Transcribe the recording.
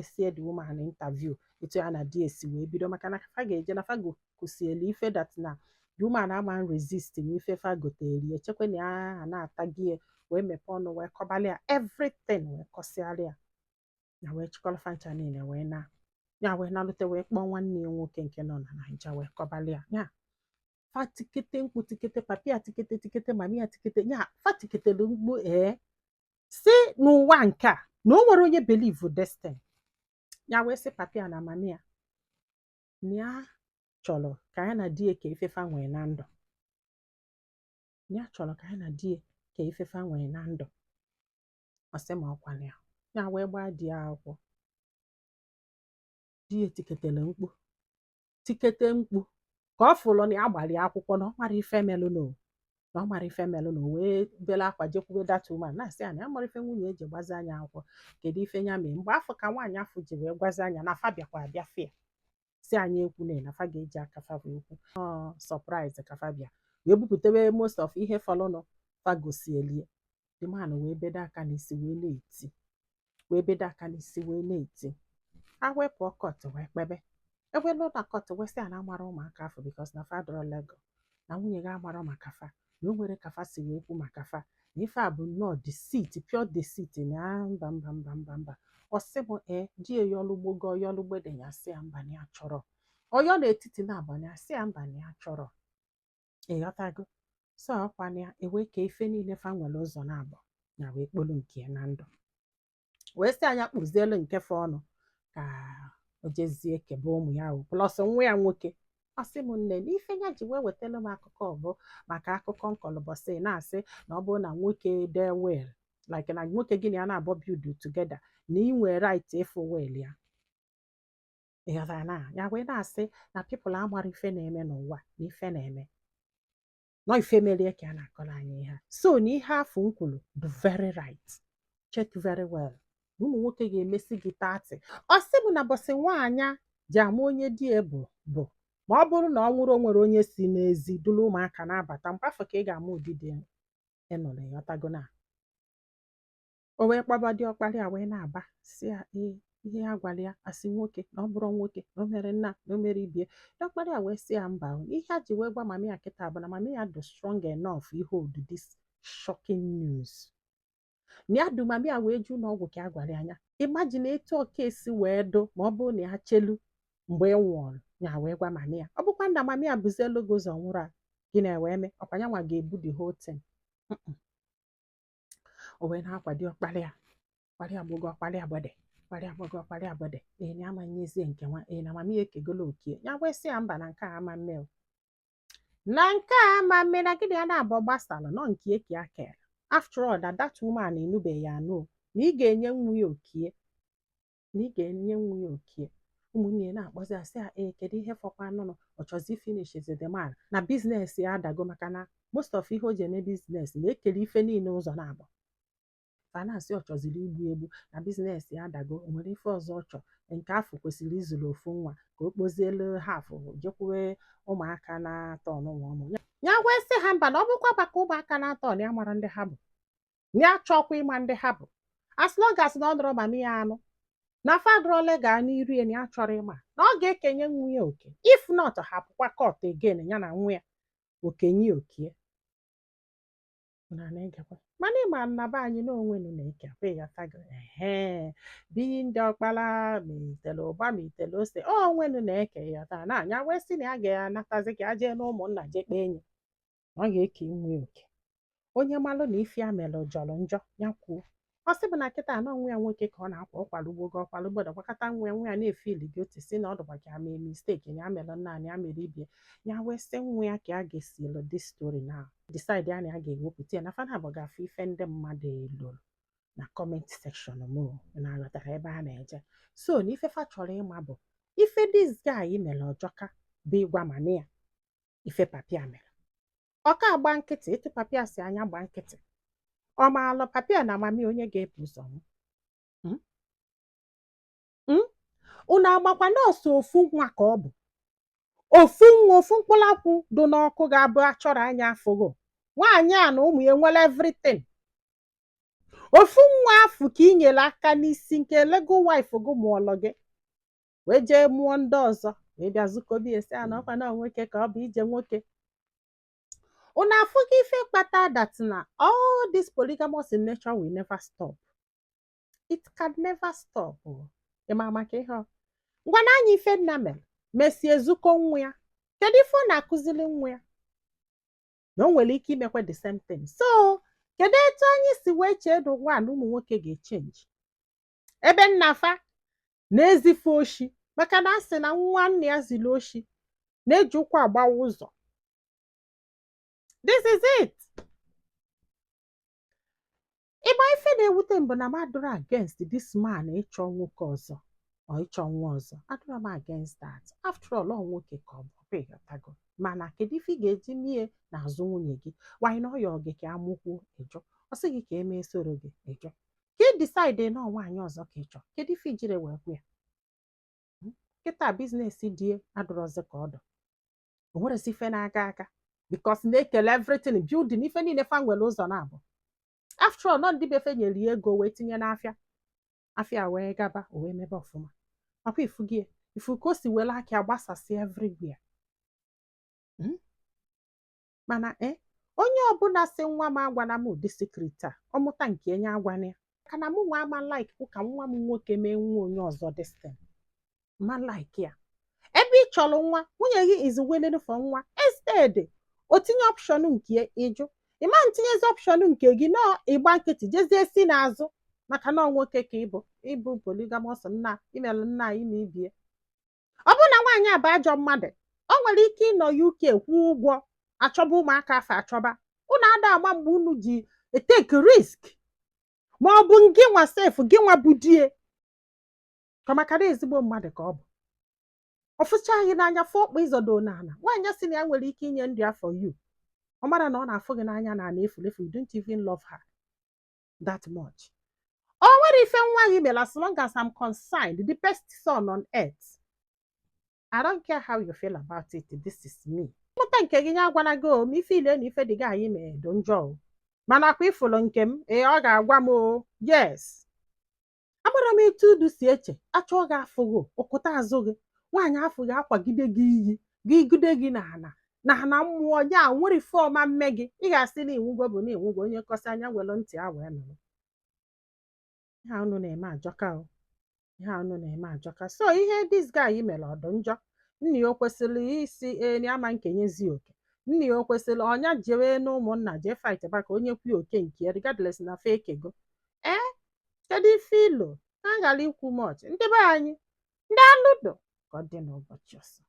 Mesie the woman interview etu ya na di esi wee bido, maka na fa ga-eje na fa gosielu ife that na the woman ama resist na ife fa gotere, echekwa na ya na-ata gị ya, wee mepee ọnụ wee kọbalị ya everything, wee kọsịalị ya na wee chịkọrọ fa ncha niile wee na ya, wee nalute, wee kpọọ nwanne ya nwoke nke nọ na Naija, wee kọbalị ya. Ya fa tikete mkpu, tikete papi ya, tikete, tikete mami ya, tikete ya, fa tiketelu mkpu. Ee, si n'ụwa nke a na o nwere onye believe destiny ya. Wee sị papi ya na mami ya na ya chọrọ ka ya na di ya ka ifefa nwee na ndụ, ya chọrọ ka ya na di ya ka ifefa nwee na ndụ. Ọ sị ma ọkwana ya, ya wee gbaa di ya akwụkwọ. Di ya tiketele mkpu, tikete mkpu ka ọ fụrụ na ya gbara ya akwụkwọ, na ọ mara ife melụ no, na ọ mara ife melụ na o wee bele akwa jekwube that woman, na-asị ya na ya mara ife nwunye eji gbazi anya akwụkwọ, kedu ife ya mee. Mgbe afọ ka nwaanyị afọ ji wee gwazi anya na fa bịakwa abịa fịa si anyị ekwune na fa ga-eji aka fa wee kwu. Ọ surprise ka fa bịa wee bupụtewe most of ihe fọlụnụ fa gosielie. The man wee bedo aka n'isi wee na-eti, wee bedo aka n'isi wee na-eti. Ha wee pụọ court wee kpebe ewelu na court, wee sị ya na amara ụmụaka afọ because na fa dọrọ legal, na nwunye gị amara maka fa, na o nwere ka fa si wee kwu maka fa, na ife a bụ nnọọ deceit, pure deceit, na mba, mba, mba, mba, mba. Ọ sị m ee, di ya yọlugbogo yọlugbede, ya sị ya mba, na ya chọrọ ọyọ n'etiti na abalị, ya sị ya mba, na ya chọrọ. Ịghọtago? So ọkwana ya ewee ka ife niile fa nwere ụzọ na-abụ ya wee kpolu nke ya na ndụ, wee sị anya kpụzielu nke fa ọnụ ka o jezie kebe ụmụ ya o, plus nwa ya nwoke. Ọ sị m nne, na ife ya ji wee wetara m akụkọ bụ maka akụkọ nkọlụbọsị na-asị na ọ bụrụ na nwoke dee will, like na nwoke gị na ya na-abọ build together, na ị nwere right ịfụ will ya. Ịghọtara? Na ya wee na-asị na people amara ife na-eme n'ụwa, na ife na-eme nọ, ife merie ka a na-akọrọ anyị ihe a. So na ihe afọ m kwuru bụ very right. Check very well na ụmụ nwoke ga-emesi gị 30. Ọ sị m na bọsị nwaanyị ji ama onye di ya bụ ma ọ bụrụ na ọ nwụrụ, o nwere onye si n'ezi duru ụmụaka na-abata, mgbe afọ ka ị ga-ama ụdị dị ịnụrụ. Ịghọtago? Na o wee kpọba diọkpara ya wee na-aba, si ya ee, ihe ya gwara ya asị nwoke na ọ bụrụ nwoke na o mere nna na o mere ibie. Diọkpara ya wee sị ya mba o, ihe a ji wee gwa mami ya kịta bụ na mami ya dị strong enough hold this shocking news, na ya du mami ya wee ju n'ọgwụ ka a gwara ya anya. Imagine etu ọka esi wee dụ ma ọ bụrụ na ya chelu mgbe ị nwụrụ, ya wee gwa mami ya. Ọ bụkwa na mami ya buzielu gị ụzọ nwụrụ a, gị na-ewe mee ọkwa ya nwa ga-ebu the whole thing. O wee na-akwado ọkpara ya, kparị agbọgọ, kparị agbede, kparị agbọgọ, kparị agbede. Ee, na ama nyezie nke nwa. Ee, na mami ya ekegolo okie ya. Wee sị ya mba, na nke a ama mme o, na nke a ama mme, na gịnị ya na-abụ gbasara nọ nke eke ya kere. After all, na that woman enubeghị ya anụ o, na ị ga-enye nwa ya okie, na ị ga-enye nwa ya okie. Ụmụnne ya na-akpọzi ya, sị ya ee, kedu ihe fọkwa nụnụ? Ọ chọzi finish the man na business ya adago, maka na most of ihe o ji eme business na-ekele ife niile ụzọ na-abụ. Fa na-asị ọ chọziri igbu egbu, na business ya adago, o nwere ife ọzọ ọ chọ. Nke afọ kwesịrị izuru ofu nwa ka o kpozielu half, jekwuwe ụmụaka na-atọ ọnụnwa ụmụ ya. Ya wee sị ha mba, na ọ bụkwa maka ụmụaka na-atọ na ya mara ndị ha bụ, na ya chọkwa ịma ndị ha bụ, as long as na ọ nọrọ mami ya anụ na fadrole gaa n'iru ya, na ya chọrọ ịma, na ọ ga-ekenye nwa ya oke. If not, hapụkwa court again, ya na nwa ya okenye okie na na-egekwa. Mana ịma na be anyị n'onwenu na-eke akwa. Ịghọtago? Ehe, bi ndị ọkpara ma itele ụba ma itele ose, ọ onwenu na-eke. Ịghọta? Na anya wee sị na ya ga-anatazi ka ya jee na ụmụnna jee kpee enyi na ọ ga-eke nwa ya oke. Onye malụ na ife ya mere jọrọ njọ, ya kwuo. Ọ sị bụ na kịta na nwa ya nwoke ka ọ na-akwa ọkwara ugbo ọkwara ugbo gwakọta nwa ya, nwa ya na-efeel guilty, si na ọ dụkwa ka ya mee mistake, na ya mere nna na ya mere ibie ya. Wee sị nwa ya ka ya ga-esielu this story now, decide ya na ya ga-ewepụta ya na fana bụ gafe ife ndị mmadụ eloro na comment section. M na aghọtara ebe a na-eje. So na ife fa chọrọ ịma bụ ife this guy mere ọjọka bụ ịgwa mami ya ife papia mere. Ọka agba nkịtị etu papia si anya gba nkịtị. Ọ maalụ papia na mami onye ga-ebu ụzọ nwụ? Unu amakwa nọọsụ ofu nwa ka ọ bụ ofu nwa, ofu mkpụrụ akwụ dị n'ọkụ ga-abụ achọrọ anya afụgo nwaanyị a na ụmụ ya nwere everything. Ofu nwa afụ ka ị nyere aka n'isi nke legal wife gị mụọlụ gị, wee jee mụọ ndị ọzọ, wee bịa zukọbi esi a na ọkwa na nwoke ka ọ bụ ije nwoke. Unu afụgo ife kpata that na all this polygamous in nature will never stop? It can never stop o. Ị ma maka ihe ọ ngwa na anya ife nna mere mesie zukọ nwa ya, kedu ife ọ na-akụzili nwa ya na o nwere ike imekwa the same thing? So kedu etu anyị si wee chee n'ụwa na ụmụ nwoke ga-echange ebe nna fa na-ezife oshi, maka na a sị na nwa nna ya ziri oshi na-eji ụkwụ agbawa ụzọ? This is it. Ịgba ife na-ewute m bụ na m adịrọ against this man ịchọ nwoke ọzọ ọ ịchọ nwa ọzọ. Adịrọ m against that. After all, ọ nwoke ka ọ bụ, ọ ịghọtago? Mana kedu ife ị ga-eji mie n'azụ nwunye gị? Wanyị na ọyọ gị ka amụkwuo, ịjụ. Ọ sị gị ka emee soro gị, ịjụ. Ka ị decide na nwaanyị ọzọ ka ị chọọ, kedu ife ijire wee kwu ya? Kịta business die adịrọzi ka ọdụ, o nwerezi ife na-aga aga because na-ekele everything, building, ife niile fa nwere ụzọ na-abụ. After all, nọ ndị befe nyere ya ego wee tinye n'afịa, afịa wee gaba, o wee mebe ọfụma. Makwa ifu gị, ifu ka o si were aka gbasasị everywhere. Mana onye ọbụla sị nwa m agwana m ụdị secret a, ọmụta nke enye agwana ya, maka na mụ nwa ama like ka nwa m nwoke mee nwa onye ọzọ this thing. Ma like ya, ebe ị chọrọ nwa, nwunye gị is willing for nwa, instead o tinye option nke ịjụ, ịma ntinyezi option nke gị nọ, ịgba nkịtị jezie si n'azụ, maka na ọ nwoke ka ịbụ, ịbụ polygamous nna imelụ nna ime ibie. Ọ bụrụ na nwaanyị a bụ ajọ mmadụ, o nwere ike ịnọ UK kwụọ ụgwọ achọba ụmụaka afọ achọba. Unu ada agba mgbe unu ji etake risk, ma ọ bụ ngị nwa sef, gị nwa bụ die ka maka na ezigbo mmadụ ka ọ bụ, ọ fụcha gị n'anya, fụ ọkpa ịzọdo n'ala. Nwaanyị sị na ya nwere ike inye ndụ ya for you, ọ mara na ọ na-afụ gị n'anya na ana efulefu. You don't even love her that much. O nwere ife nwa gị mere, as long as I'm concerned, the best son on earth. I don't care how you feel about it, this is me. Mmụta nke gị nye agwana gị o ma ife ile na ife dị gị anyị mee do njọ o, mana akwa ifụlụ nke m, ee, ọ ga-agwa m o. Yes, amara m etu udu si eche achọ gị afụghị ụkụta azụ gị. Nwaanyị afụghị akwagide gị iyi gị gide gị n'ala na mmụọ ya nwere ife ọma mme gị. Ị ga-asị na iwugo bụ na iwugo onye kọsị anya were ntị ya wee nụrụ. Ihe a unu na-eme ajọka o, ihe a unu na-eme ajọka. So ihe this guy mere ọdụ njọ. Nna ya o kwesịrị isi ee na ama nkenyezi oke? Nna ya o kwesịrị ọnya jewe na ụmụnna jee fight maka onye kwu oke nke ya, regardless na fa ekego? Ee, kedu ife ilo ka a ghara ikwu much? Ndị be anyị, ndị alụdo, ka ọ dị n'ụbọchị ọzọ.